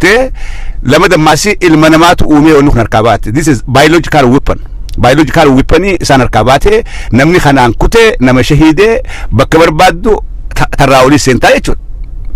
Gartee lama dammaasii ilma namaatu uumee wanni kun harkaa baate. This is biological weapon. Biological weapon isaan harkaa baate. Namni kanaan kutee nama shahiidee bakka barbaaddu tarraa olii seentaa jechuudha.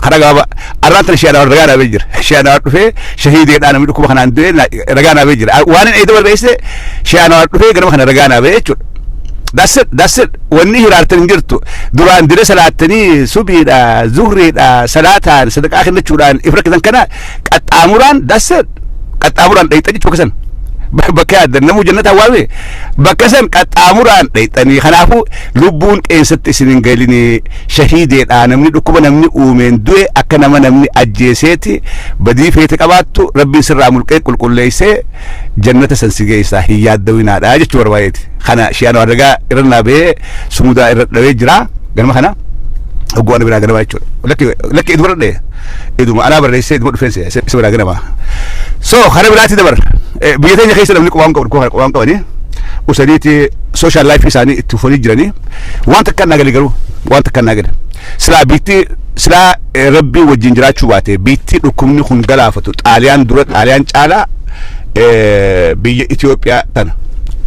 Karaa gabaabaa arraan tana shi'aan ragaa naabee jira. Shi'aan dhufee shahiideedhaa, namni dhukkuba kanaan du'e ragaa naabee jira. Waan inni eeda barreesse shi'aan dhufee ganama kana ragaa naabee jechuudha. That's it, that's it. Wanni hiraartan hin jirtu. Duraan dire salaattanii subiidha, zuhriidha, salaataan, sadaqaa kennachuudhaan if rakkisan kana qaxxaamuraan, that's it. Qaxxaamuraan dhayxan jechuu bakka san. Bakka yaaddan namuu jannata waame bakka san qaxxaamuraan dhayxanii. Kanaafuu lubbuun qeensatti isin hin galinii, shahiideedha. Namni dhukkuba namni uumeen du'e akka nama namni ajjeeseeti. Badii feete qabaattu Rabbiin sirraa mulqee qulqulleessee jannata san si geessaa, hin yaaddawinaadha jechuu barbaadeeti. Kana shi'aan ragaa irra naabee sumudaa irra dhawee jira ganama kana hogguu ana biraa ganama jechuudha. Lakki lakki, iduma dhadhee iduma anaa barreessee iduma dhufeense isa biraa ganama. So kana biraatti dabar, biyya teenya keessa namni qubaan qabu, dhukkuba qubaan qabanii usaniiti social life isaanii itti fufanii jiranii. Waan takka naa gali, garuu waan takka naa gali, silaa biitti silaa Rabbii wajjin jiraachuu baate biitti dhukkubni kun galaafatu Xaaliyaan dura, Xaaliyaan caalaa biyya Itoophiyaa tana.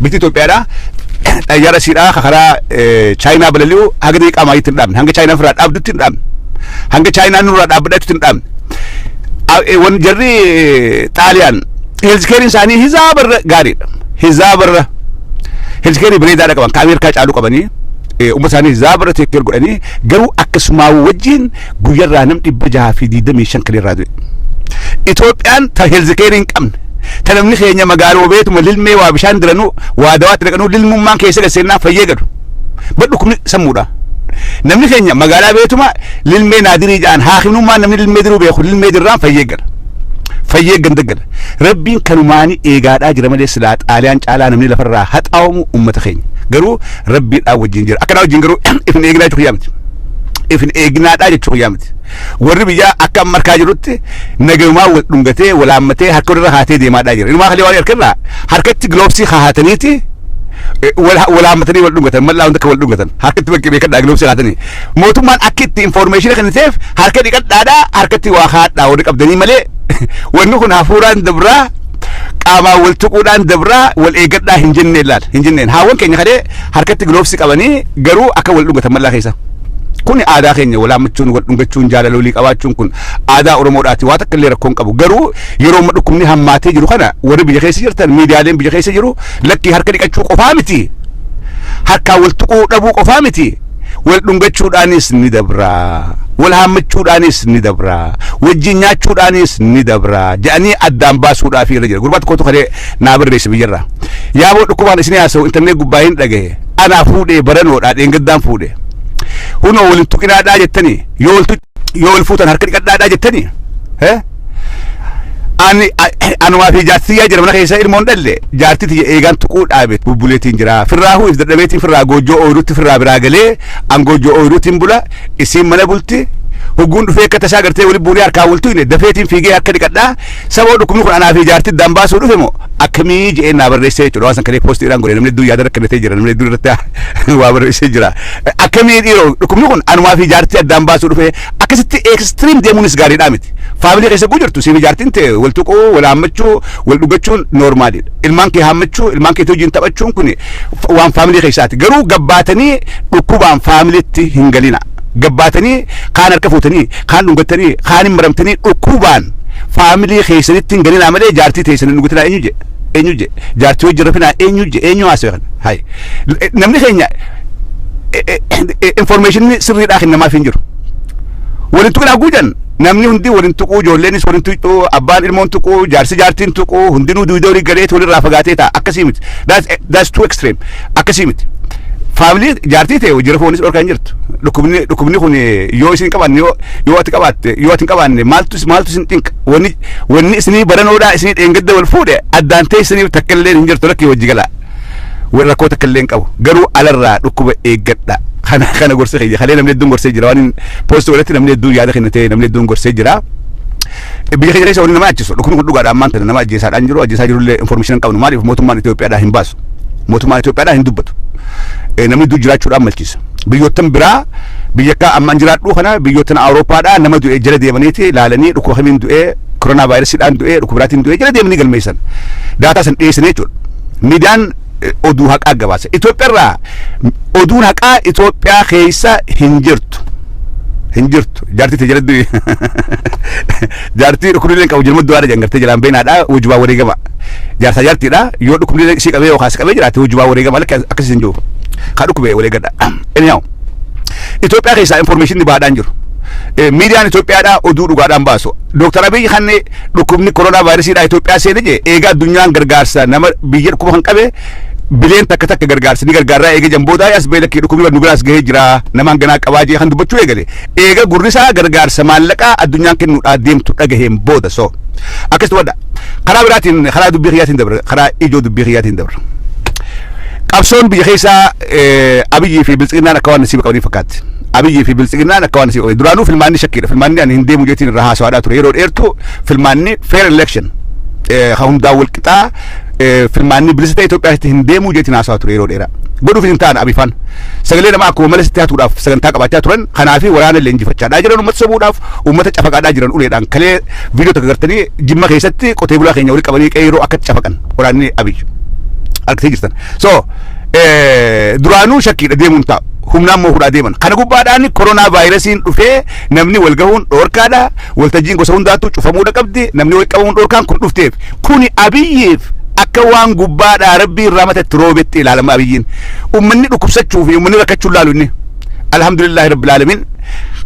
Biitti Itoophiyaadhaa xayyaara siidhaa karaa Chaayinaa balali'u haga daqiiqaa maayitti hin dhaabne, hanga Chaayinaa ofirraa dhaabdutti hin dhaabne, hanga Chaayinaan nurraa dhaabbadheetti hin dhaabne. Wan jarri Xaaliyaan healthcareiin isaanii hizaabarra gaariidha. Hizaabarra healthcareii bareedaadha qaban, ka Ameerikaa caalu qabanii, uummata isaanii hizaabarra take care godhanii, garuu akkasumaa wajjin guyyarraa nam 625 kan irraa du'e. Itoophiyaan ta healthcareii hin qabne, ta namni keenya magaaloo beetuma lilmee waa bishaan diranuu waa dawaatti naqanuu lilmummaan keessa gaseennaa fayyee gadu. Bar dhukkubni sammuudha. Namni keenya magaalaa beetuma lilmee naadirii jedhan haakimnummaan namni lilmee diruu beeku lilmee dirraan fayyee gala. Fayyee ganda gala. Rabbiin kanumaanii eegaadhaa jira malee silaa Xaaliyaan caalaa namni lafarraa haxaawamu uummata keenya. Garuu Rabbiidhaan wajjin jira. Akkanaa wajjin garuu ifin eegnaa jechuu kiyyaa miti. Ifin eegnaadhaa jechuu kiyyaa miti. Warri biyyaa akka amma harkaa jirutti nagayumaa wal dhungatee wal haammatee harka walirra haatee deemaadhaa jira. Inumaa kalee waan harkarraa harkatti glovesii haataniiti wal haammatanii wal dhungatan, mallaa hunda akka wal dhungatan harkatti bakkee beekadhaa glovesii haatanii. Mootummaan akka itti information kenniteef harka dhiqadhaadhaa, harkatti waa haadhaa warri qabdanii malee wanni kun hafuuraan dabraa, qaamaan wal tuquudhaan dabraa, wal eeggadhaa hin jenneen laal hin jenneen. Haawwan keenya kadhee harkatti glovesii qabanii garuu akka wal dhungatan mallaa keessa. Kun aadaa keenya, wal haammachuun, wal dhungachuun, jaalala walii qabaachuun kun aadaa Oromoodhaati. Waa takka illee rakkoon qabu. Garuu yeroo amma dhukkubni hammaatee jiru kana warri biyya keessa jirtan, miidiyaaleen biyya keessa jiru, lakkii, harka dhiqachuu qofaa miti, harkaan wal tuquu dhabuu qofaa miti, wal dhungachuudhaanis ni dabra, wal haammachuudhaanis ni dabra, wajjin nyaachuudhaanis ni dabra jedhanii addaan baasuudhaaf irra jira. Gurbaa tokkotu kalee naa barreesse biyyarraa. Yaaboo dhukkubaan isinii haasa'u internet gubbaa hin dhagahe. Anaa fuudhee baranoodhaa dheengaddaan fuudhe. Hunoo waliin tuqinaadhaa jettanii, yoo wal fuutan harka dhiqadhaadhaa jettanii. Ani anumaa fi jaartiyyaa jira mana keessa, ilmoon dhalle. Jaartii tiyya eegaan tuquu dhaabe bubbuleetiin jira. Firraahuu if dadhabeetiin firraa goojjoo ooyiruutti firraa biraa galee, an goojjoo ooyiruutiin bula, isiin mana bulti. Hogguun dhufee akka tasaa gartee wali buunee harkaan wal tuyne dafeetiin fiigee harka dhiqadhaa. Sababa dhukkubni kun anaa fi jaartii addaan baasuu dhufe moo akkamii jedhee naa barreessee jechuudha. Waan san kalee postiidhaan godhe, namni hedduu yaada rakkatee jira, namni hedduu irratti waa barreessee jira. Akkamii dhiiroo, dhukkubni kun anumaa fi jaartii addaan baasuu dhufe? Akkasitti extreme deemuunis gaariidhaa miti. Family keessa guu jirtu siif jaartiin ta'e wal tuquu, wal haammachuu, wal dhugachuun normaliidha. Ilmaan kee haammachuu, ilmaan kee wajjin taphachuun kun waan family keessaati. Garuu gabbaatanii dhukkubaan familytti hin galina. Gabbaatanii kaan harka fuutanii, kaan dhungattanii, kaan hin maramtanii dhukkubaan family keessanitti hin galinaa malee jaartii teessanii dhungatinaa eenyu jedhe? Eenyu jedhe? Jaartii wajjin rafinaa eenyu jedhe? Eenyu haasa'e kana? Hayi. Namni keenya information sirriidhaa kennamaaf hin jiru. Waliin tuqinaa guujan namni hundi waliin tuquu, ijoolleenis waliin tuquu, abbaan ilmoon tuquu, jaarsi jaartiin tuquu, hundinuu duuda walii galeet walirraa fagaatee ta'a. Akkasii miti. That's too extreme. Akkasii miti. Family jaartii ta'e hojii rafoonis dhorkaa hin jirtu. Dhukkubni kun yoo isin qabaanne, yoo ati qabaatte, yoo ati hin qabaanne, maaltu isin xinqa? Wanni isinii baranoodhaa isinii dheengadda wal fuudhe addaan ta'e isiniif takka illee hin jirtu, lakkii wajji galaa. Rakkoo takka illee hin qabu. Garuu alarraa dhukkuba eeggadha. Kana gorsee kiyya. Kalee namni hedduun gorsee jira. Waan post godhatti namni hedduun yaada kennatee namni hedduun gorsee jira. Biyya keenya keessa wanni nama achisu dhukkubni kun dhugaadha. Ammaan tana nama ajjeesaadhaan jiru, ajjeesaa jirullee information hin qabnu. Maaliif? Mootummaan Itoophiyaadhaa hin baasu. Mootummaan Itoophiyaadhaa hin dubbatu. Namni hedduu jiraachuudhaan malchiisa. Biyyoottan biraa, biyya akka ammaan jiraadhu kana, biyyoottan Awurooppaadhaa nama du'e jala deemaniiti ilaalanii dhukkuba kamiin du'ee Koronaa vaayirasiidhaan du'ee, dhukkuba biraatiin du'ee jala deemanii galmeessan. Daataa san dhiyeessan jechuudha. Miidiyaan oduu haqaa gabaasa. Itoophiyaarraa oduun haqaa Itoophiyaa keessa hin jirtu. Hin jirtu. Jaartii ta'e jala du'e. Jaartii dhukkubni illee qabu jirma du'aadha jedhan gartee jalaan beenaadha, wajjubaa wareegama. Jaarsaa jaartiidha, yoo dhukkubni illee isii qabee yookaan si qabee jiraate wajjubaa wareegama, akkasii hin jiru. Ka dhukkube wareegadha. Anyhow. Itoophiyaa keessaa information baadhaan jiru. Miidiyaan Itoophiyaadhaa oduu dhugaadhaan baasu. Dooktar Abiyyi kan dhukkubni koronaa vaayirasiidhaa Itoophiyaa seene jee eegaa addunyaan gargaarsa nama biyya dhukkuba kan qabe bileen takka takka gargaarsa ni gargaarraa eega jamboodaa as beelakkii dhukkubni nu biraas gahee jira, nama hanganaa qabaa jee kan dubbachuu eegale. Eega gurri isaa gargaarsa maallaqaa addunyaan kennuudhaa deemtu dhagaheen booda so. Akkasitti wadha. Karaa biraatiin karaa dubbii kiyyaatiin dabra, karaa ijoo dubbii kiyyaatiin dabra. Qabsoon biyya keessaa Abiyyii fi Biltsiginnaan akka waan nasiiba qabanii fakkaatti. Abiyyii fi Biltsiginnaan akka waan nasiiba qabanii. Duraanuu filmaanni shakkiidha. Filmaanni ani hin deemu jeetiin irraa haasawaadhaa ture. Yeroo dheertu filmaanni fair election ka hundaa wal qixaa, filmaanni bilisa ta'e Itoophiyaa keessatti hin deemu jeetiin haasawaa ture yeroo dheeraa. Godhuuf hin ta'an Abifaan. Sagalee namaa akkuma malee sitti hatuudhaaf sagantaa qabaachaa turan. Kanaafi waraana illee injifachaadhaa jiran, uummata sobuudhaaf uummata cafaqaadhaa jiran uleedhaan. Kalee viidiyoo tokko gartanii Jimma keessatti qotee bulaa keenya walitti qabanii qeerroo akkatti cafaqan waraanni Abiy. Argitee jirtan. So duraanuu shakkiidha, deemuun taa'u. Humnaan moo fuudhaa deeman. Kana gubbaadhaan koronaa vaayirasiin dhufee namni wal gahuun dhoorkaadha. Waltajjiin gosa hundaattuu cufamuudha qabdi. Namni wal qabamuun dhoorkaan kun dhufteef. Kuni Abiyyiif akka waan gubbaadhaa Rabbii irraa matatti roobetti ilaalama Abiyyiin. Uummanni dhukkubsachuu fi uummanni rakkachuu ilaalu inni. Alhamdulillahi Rabbil Alamin.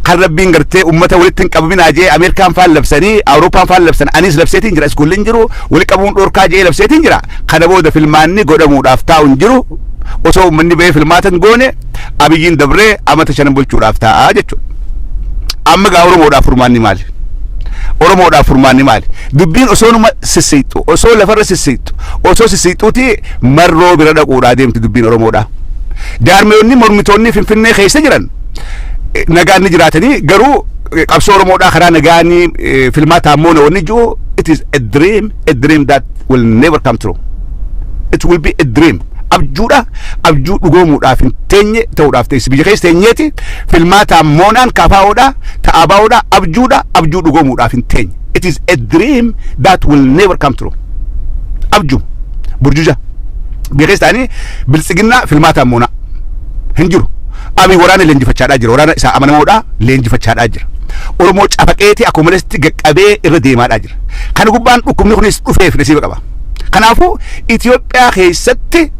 Kan Rabbiin gartee uummata walitti hin qabaminaa jee Ameerikaan faan labsanii, Awurooppaan faan labsan, anis labseetiin jira, iskuulli hin jiru, walitti qabuun dhoorkaa jee labseetiin jira. Kana booda filmaanni godhamuudhaaf taa'u hin jiru. Osoo uummanni bahee filmaata hin goone Abiyyiin dabree amata 5 bulchuudhaaf taa'aa jechuudha. Amma gaa Oromoodhaaf furmaanni maali? Oromoodhaaf furmaanni maali? Dubbiin osoo numa sissiyxu, osoo lafarra sissiyxu, osoo sissiyxuuti marroo bira dhaquudhaa deemti dubbiin Oromoodhaa. Jaarmeewonni mormitoonni Finfinnee keessa jiran nagaan ni jiraatanii, garuu qabsoo Oromoodhaa karaa nagaanii filmaataan moona wanni jiru, it is a dream, a dream that will never come true. It will be a dream. Abjuudha, abjuu dhugoomuudhaaf hin teenye ta'uudhaaf teessi. Biyya keessa teenyeeti filmaataan moonaan kaafaa'oodha, ta'abaa'oodha, abjuudha, abjuu dhugoomuudhaaf hin teenye. It is a dream that will never come true. Abjuu burjuja. Biyya keessa ta'anii Biltsiginnaa filmaataan moonaa hin jiru. Abiy waraana leenjifachaadhaa jira. Waraana isaa amanamoodhaa leenjifachaadhaa jira. Oromoo cafaqeeti akkuma malatti qaqqabee irra deemaadhaa jira. Kana gubbaan dhukkubni kunis dhufeef nasiiba qaba. Kanaafuu Itoophiyaa keessatti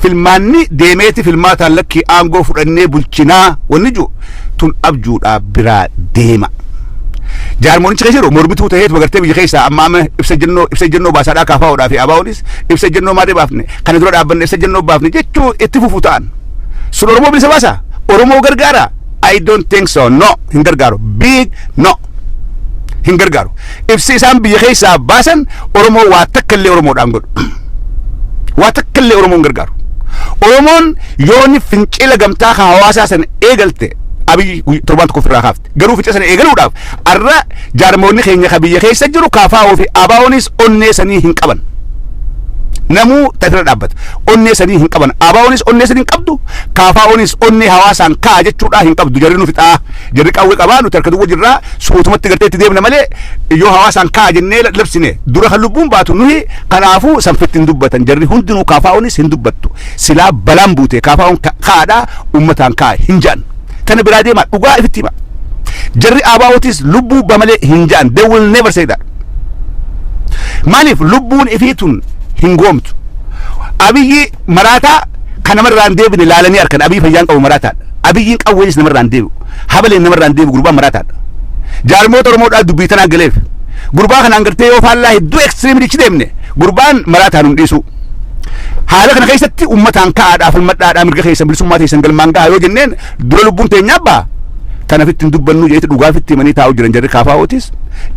filmaanni deemeeti filmaataan lakkii aangoo fudhannee bulchinaa wanni jiru tun abjuudhaa biraa deema. Jaarmoonichi keessa jiru mormituu ta'eetu gartee biyya keessaa amma ibsa jennoo baasaadhaa kaafaa'uudhaa fi ABO'nis ibsa jennoo maadhee baafne, kana dura dhaabbanne ibsa jennoo baafne jechuu itti fufuu ta'an. Sun Oromoo bilisa baasaa? Oromoo gargaara? I don't think so. No, hin gargaaru. Big no. Hin gargaaru. Ibsi isaan biyya keessaa baasan Oromoo waa takka illee Oromoodhaan godhu. Waa takka illee Oromoon gargaaru. Oromoon yooni fincila gamtaa kan hawaasaa sana eegalte Abiyyi torbaan tokko ofirraa kaafte. Garuu fincila sana eegaluudhaaf arra jaarmoonni keenya ka biyya keessa jiru KFO fi ABO'nis onnee sanii hin qaban. Namuu taatira dhaabbata. Onnee sanii hin qaban. ABO'nis onnee sanii hin qabdu. KFO'nis onnee hawaasaan kaa jechuudhaa hin qabdu. Jarri nu fixaa. Jarri qawwee qabaa, nuti harka duwwa jirraa, suutumatti gartee itti deemna malee yoo hawaasaan kaa jennee labsine dura kan lubbuun baatu nuhi. Kanaafuu sanfitti hin dubbatan. Jarri hundinuu KFO'nis hin dubbattu. Silaa balaan buute KFO'n kaadhaa uummataan kaa hin jedhan. Kana biraa deemaa dhugaa ifitti hima. Jarri ABO'tis lubbuu bamalee hin jedhan. They will never say that. Maaliif? Lubbuun ifii tun hin goomtu. Abiyyi maraataa kan namarraa hin deebine laalanii harkan Abiyyi fayyaan qabu maraataadha. Abiyyiin qawweenis namarraa hin deebi'u. Habaleen namarraa hin deebi'u, gurbaan maraataadha. Jaarmoota Oromoodhaa dubbii tanaan galeef. Gurbaa kanaan gartee yoo faallaa hedduu extreme ichi deemne gurbaan maraataan hin dhiisu. Haala kana keessatti uummataan ka'aadhaaf falmadhaadhaa, mirga keessan bilisummaa teessan galmaan gahaa yoo jenneen dura lubbuun teenyaa abbaa. Kanafitti hin dubbannu jeeti dhugaafitti himanii taa'u jiran jarri KFO'tis,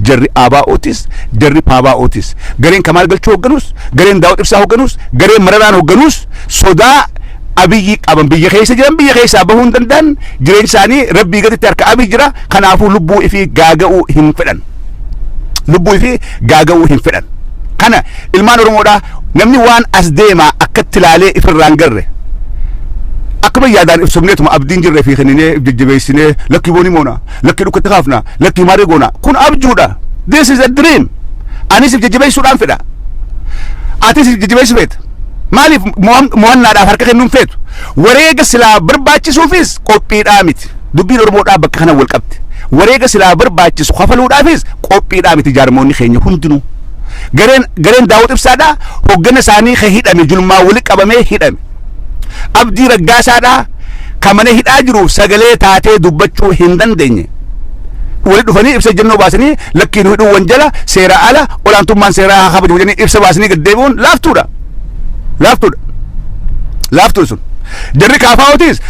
jarri ABO'tis, jarri PABO'tis. Gareen Kamaal Galchuu hoogganus, gareen Daawud Ibsaa hoogganus, gareen Mararaan hoogganus sodaa Abiyyi qaban. Biyya keessa jiran biyya keessaa bahuu hin danda'an, jireenyi isaanii Rabbii gaditti harka Abiy jira. Kanaafuu lubbuu ifii gaaga'uu hin fedhan. Lubbuu ifii gaaga'uu hin fedhan. Kana ilmaan Oromoodhaa namni waan as deemaa akkatti ilaalee ifirraan garre akkuma yaadaan ibsumneetuma abdiin jirre fi kenninee jajjabeessinee lakkii boonii moona, lakkii dhukkatti kaafna, lakkii maaree goona, kun abjuudha. This is a dream. Anis if jajjabeessuudhaan fedha. Atis if jajjabeessu feeta. Maaliif mo'annaadhaaf harka kennuun feetu? Wareega silaa barbaachisuufis qophiidhaa miti. Dubbiin Oromoodhaa bakka kana wal qabdi. Wareega silaa barbaachisu kafaluudhaafis qophiidhaa miti jaarmoonni keenya hundinuu. Gareen Daawud Ibsaadhaa hoggana isaanii ka hidhame julmaa wali qabamee hidhame. Abdii Raggaasaadhaa ka mana hidhaa jiru sagalee taatee dubbachuu hin dandeenye. Wali dhufanii ibsa ejjennoo baasanii, lakkiin hidhuu wanjala seera ala, olaantummaan seeraa haa kabajamu jedhanii ibsa baasanii gad deebi'uun laaftuudha. Laaftuudha. Laaftuudha sun. Jarri kaafaa'ootis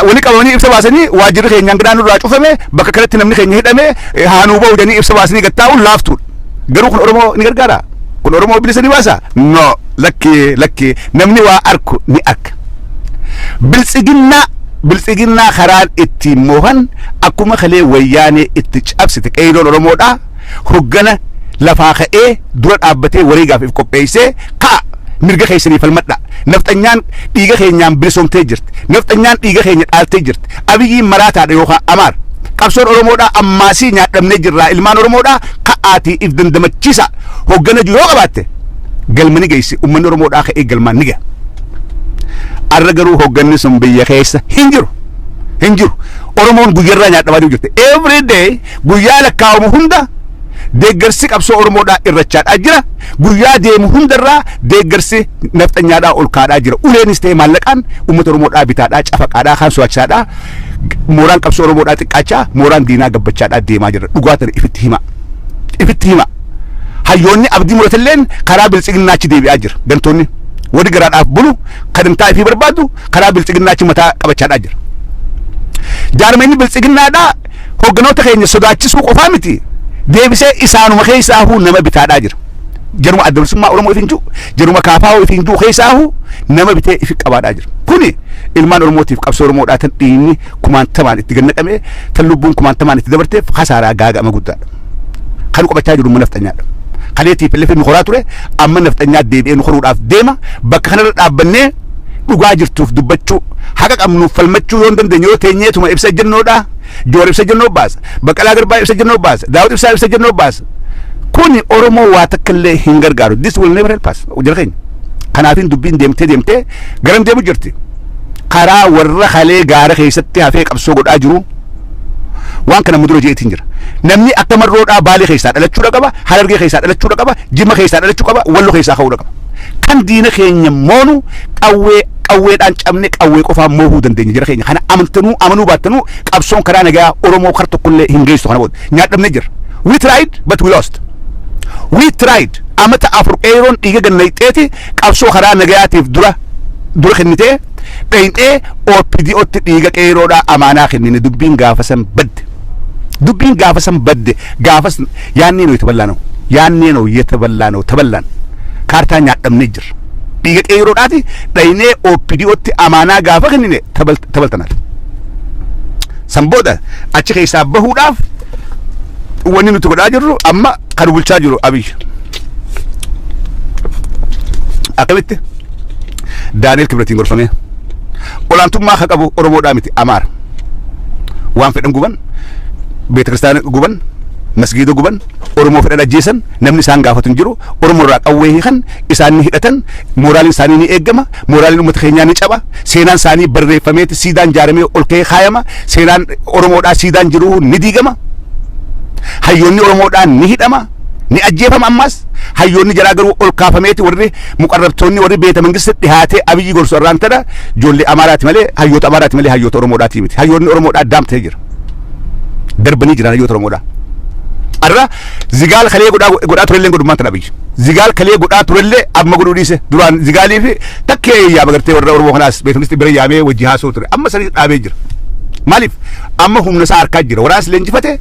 wali qabamanii ibsa baasanii, waajjirri keenya hanqinaan nurraa cufame, bakka kanatti namni keenya hidhame, haanuu ba'u jedhanii ibsa baasanii gad taa'uun laaftuudha. Garuu kun Oromoo ni gargaara? Kun Oromoo bilisa ni baasa? No, lakkee lakkee, namni waa arku ni arka. Biltsiginnaa karaan ittiin moohan akkuma kalee Wayyaanee itti cabsite, qeeyroon Oromoodhaa hoggana lafaa ka'ee dura dhaabbatee wareegaaf if qopheessee ka'a, mirga keessanii falmadha. Nafxanyaan dhiiga keenyaan bilisoomtee jirti. Nafxanyaan dhiiga keenya dhaaltee jirti. Abiyyiin maraataadha yookaan Amaar. Qabsoon Oromoodhaa ammaasii nyaadhamnee jirraa, ilmaan Oromoodhaa ka'aatii if dandamachiisa. Hoggana jiru yoo qabaatte galma ni geessi, uummanni Oromoodhaa ka'ee galmaan ni gaha. Arra garuu hogganni sun biyya keessa hin jiru. Hin jiru. Oromoon guyyarraa nyaadhamaa jirti. Every day, guyyaa lakkaa'amu hunda deeggarsi qabsoo Oromoodhaa irrachaadhaa jira. Guyyaa deemu hundarraa deeggarsi nafxanyaadhaa ol kaadhaa jira. Uleenis ta'e maallaqaan uummata Oromoodhaa bitaadhaa, cafaqaadhaa, kaan so'achisaadhaa. Mooraan qabsoo Oromoodhaa xiqqaachaa, mooraan diinaa gabbachaadhaa deemaa jira. Dhugaa tana ifitti hima. Ifitti hima. Hayyoonni abdii muratalleen karaa biltsiginnaachi deebi'aa jira. Gantoonni warri garaadhaaf bulu kadhantaa ifii barbaadu karaa biltsiginnaachi mataa qabachaadhaa jira. Jaarmeenyi biltsiginnaadhaa hogganoota keenya sodaachisuu qofaa miti. Deebisee isaanuma keessaahuu nama bitaadhaa jira. Jaruma Adda Bilisummaa Oromoo ifin jiru, jaruma KFO ifin jiru keessaahuu nama bitee ifi qabaadhaa jira. Kuni ilmaan Oromootiif, qabsoo Oromoodhaa tan dhiigni kumaantamaan itti gannaqamee, tan lubbuun kumaantamaan itti dabarteef kasaaraa gaaga'ama guddaadha. Kan qabachaa jiru nafxanyaadha. Kalee TPLF nu horaa ture, amma nafxanyaa deebi'ee nu horuudhaaf deema. Bakka kanarra dhaabbannee dhugaa jirtuuf dubbachuu, haqa qabnuuf falmachuu yoo hin dandeenye, yoo teenyeetuma ibsa ejjennoodhaa, Joor ibsa ejjennoo baasa, Baqqalaa Garbaa ibsa ejjennoo baasa, Daawud Ibsaa ibsa ejjennoo baasa. Kuni Oromoo waa takka illee hin gargaaru. This will never help us. Jara keenya. Kanaafin dubbiin deemtee deemtee garam deemu jirti. Karaa warra kalee gaara keessatti hafee qabsoo godhaa jiru waan kana mudura jeetiin jira. Namni akka Marroodhaa Baalee keessaa dhalachuudha qaba, Harargee keessaa dhalachuudha qaba, Jimma keessaa dhalachuu qaba, Wallo keessaa ka'uudha qaba. Kan diina keenya moonu qawwee, qawweedhaan cabne qawwee qofaan moohuu dandeenya, jara keenya. Kana amantanuu amanuu baattanuu, qabsoon karaa nagaa Oromoo kar tokkollee hin geessu kana booda. Nyaadhamne jira. We tried but we lost. We tried. Amata 4 qeeroon dhiiga gannayxeeti qabsoo karaa nagayaatiif dura dura kennitee dheyxee OPDOtti dhiiga qeeroodhaa amaanaa kennine, dubbiin gaafa san badde. Dubbiin gaafa san badde, gaafas ያኔ ነው የተበላ ነው፣ ያኔ ነው የተበላ ነው፣ ተበላን። Kaartaa nyaadhamnee jirra. Dhiiga qeeroodhaati dhaynee OPDOtti amaanaa gaafa kennine ተበልተናል. San booda achi keessaa bahuudhaaf wanni nuti godhaa jirru, amma kan bulchaa jiru Abiy. Akkamitti? Daani'el Kibratiin gorfamee olaantummaa akka qabu Oromoodhaa miti, Amaara. Waan fedhan guban, beeta kiristaana guban, masgiida guban, Oromoo fedhan ajjeesan, namni isaan gaafatu hin jiru. Oromoo irraa qawwee hiikan, isaan ni hidhatan, mooraaliin isaanii ni eegama, mooraaliin uummata keenyaa ni caba, seenaan isaanii barreeffameeti siidaan ijaaramee ol ka'ee kaayama, seenaan Oromoodhaa siidaan jiru ni diigama. Hayyoonni Oromoodhaa ni hidhama, ni ajjeefama. Ammas hayyoonni jaraa garuu ol kaafameeti warri muqarrabtoonni, warri beeta mangisti dhihaatee Abiyyi gorsu irraan tana ijoollee Amaaraati malee, hayyoota Amaaraati malee, hayyoota Oromoodhaati miti. Hayyoonni Oromoodhaa daamtee jira. Darbanii jiran hayyoota Oromoodhaa. Arra zigaal kalee godhaa godhaa turellee godhummaan tana Abiyyi. Zigaal kalee godhaa turellee amma godhuu dhiise. Duraan zigaalii fi takkee yaama gartee warra Oromoo kanaas beeta mangisti bira yaamee wajji haasoo ture. Amma sanii dhaabee jira. Maaliif? Amma humna isaa harkaa jira. Waraas leenjifate,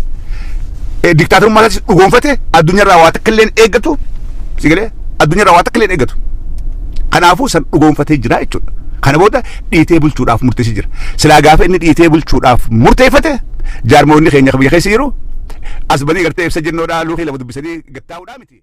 diktaatorummaa isaatis dhugoonfate, addunyaarraa waa takka illee eeggatu, si galee, addunyaarraa waa takka illee eeggatu. Kanaafuu san dhugoonfatee jira jechuudha. Kana booda dhiitee bulchuudhaaf murteessee jira. Silaa gaafa inni dhiitee bulchuudhaaf murteeffate, jaarmoonni keenya biyya keessa jiru as banii gartee ibsa jennoodhaa luukii lama dubbisanii gattaa'uudhaa miti.